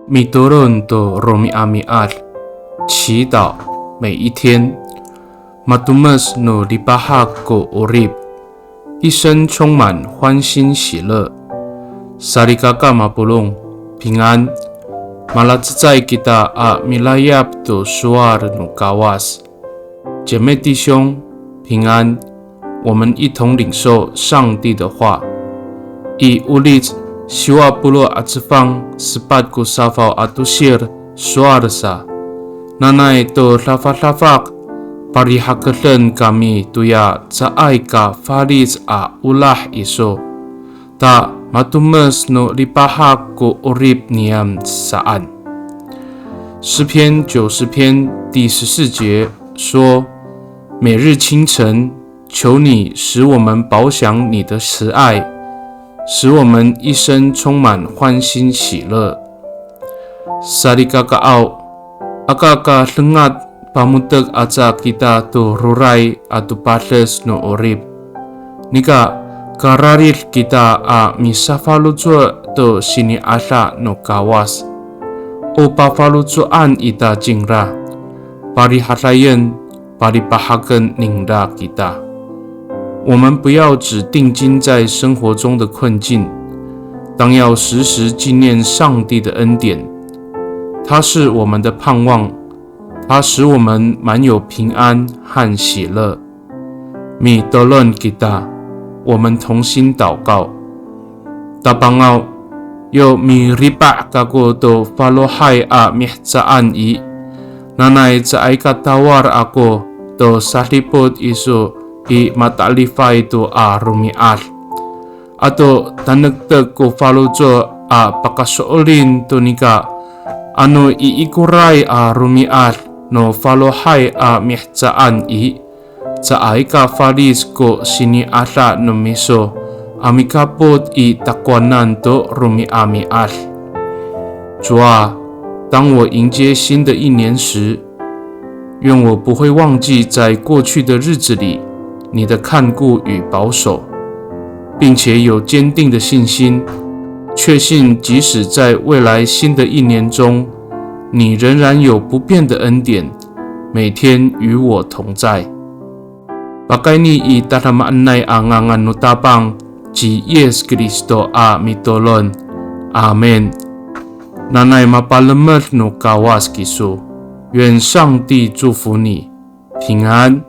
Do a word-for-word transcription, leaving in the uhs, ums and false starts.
Mitolon to romi'ami'ad, 祈祷每一天。Matomes no lipahak ko 'orip, 一生充满欢欣喜乐。Salikaka mapolong, 平安。Malacecay kita a milayap to sowal no Kawas. 姐妹弟兄，平安。我们一同领受上帝的话。I Olic siwa polo' a cefang sepat ko safaw a tosir sowal sa, nanay to dafadafak, parihakeden kami toya caay ka falic a olah iso, ta matomes no lipahak ko 'orip niyam saan. 诗篇九十篇第十四节说，每日清晨，求你使我们饱享你的慈爱，使我们一生充满欢欣喜乐。Salikakaaw, aka ka dengad pamotek aca kita to roray ato pades no 'orip. Nika, kararid kita a misafaloco' to sini'ada no Kawas. O pafaloco'an ita cingra, parihadayen, palipahaken ningra kita. 我们不要只定睛在生活中的困境，当要时时纪念上帝的恩典。他是我们的盼望，他使我们满有平安和喜乐。Mitolon kita, 我们同心祷告。Tapangaw, yo miripa' kako to falohay a mihecaan i, nanay caay ka tawal ako to sadipot iso i matalifay to a romi'ad. Ato tanektek ko faloco' a pakaso'elin to nika, ano i ikoray a romi'ad no falohay a mihecaan i, caay ka falic ko sini'ada no miso a mikapot i takowanan to romi'ami'ad. 主啊，当我迎接新的一年时，愿我不会忘记在过去的日子里你的看顾与保守，并且有坚定的信心，确信即使在未来新的一年中，你仍然有不变的恩典，每天与我同在。Pakayni i tadamaanay a ngangan no Tapang ci Yis Kristo a mitolon. Amin. Nanay mapalemed no Kawas kiso. 愿上帝祝福你，平安。